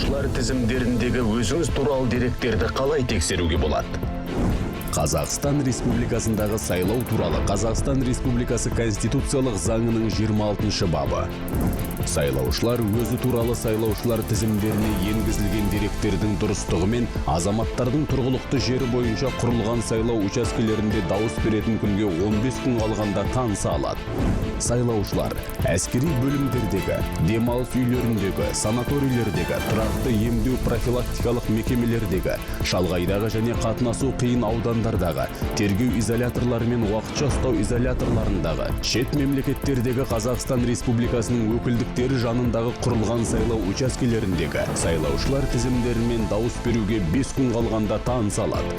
Сайлаушылар тізімдеріндегі өзіңіз туралы деректерді қалай тексеруге болады? Қазақстан Республикасындағы сайлау туралы Қазақстан Республикасы Конституциялық заңының 26 бабы. Сайлаушылар өзі туралы сайлаушылар тізімдеріне енгізілген деректердің дұрыстығы мен азаматтардың тұрғылықты жері бойынша құрылған сайлау учаскелерінде дауыс беретін күнге 15 күн қалғанда таныса алады. Сайлаушылар әскери бөлімдердегі, демалыс үйлеріндегі, санаторийлердегі, тұрақты емдеу профилактикалық мекемелердегі, шалғайдағы және қатынасу қиын аудандардағы, тергеу изоляторлары мен уақытша ұстау изоляторларындағы, шет мемлекеттердегі Қазақстан Республикасының өкілдіктері жанындағы құрылған сайлау учаскелеріндегі сайлаушылар тізімдерімен дауыс беруге 5 күн қалғанда таныса алады.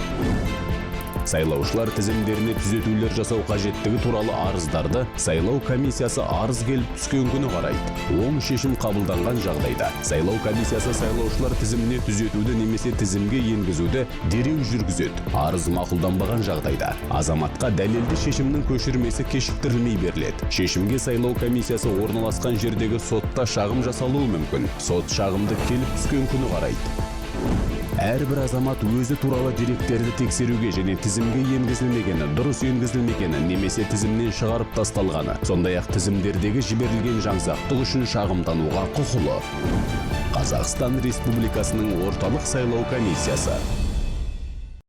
Сайлаушылар тізімдеріне түзетулер жасау қажеттігі туралы арыздарды сайлау комиссиясы арыз келіп түскен күні қарайды. Оң шешім қабылданған жағдайда сайлау комиссиясы сайлаушылар тізіміне түзетуді немесе тізімге енгізуді дереу жүргізеді. Арыз мақұлданбаған жағдайда азаматқа дәлелді шешімнің көшірмесі кешіктірілмей беріледі. Шешімге сайлау комиссиясы орналасқан жердегі сотта шағым жасалуы мүмкін. Сот шағымды келіп түскен күні қарайды. Әрбір азамат өзі туралы деректерді тексеруге және тізімге енгізілмегені, дұрыс енгізілмегені немесе тізімнен шығарып тасталғаны, сондай-ақ тізімдердегі жіберілген жаңсақтық үшін шағымдануға құқылы. Қазақстан Республикасының Орталық сайлау комиссиясы.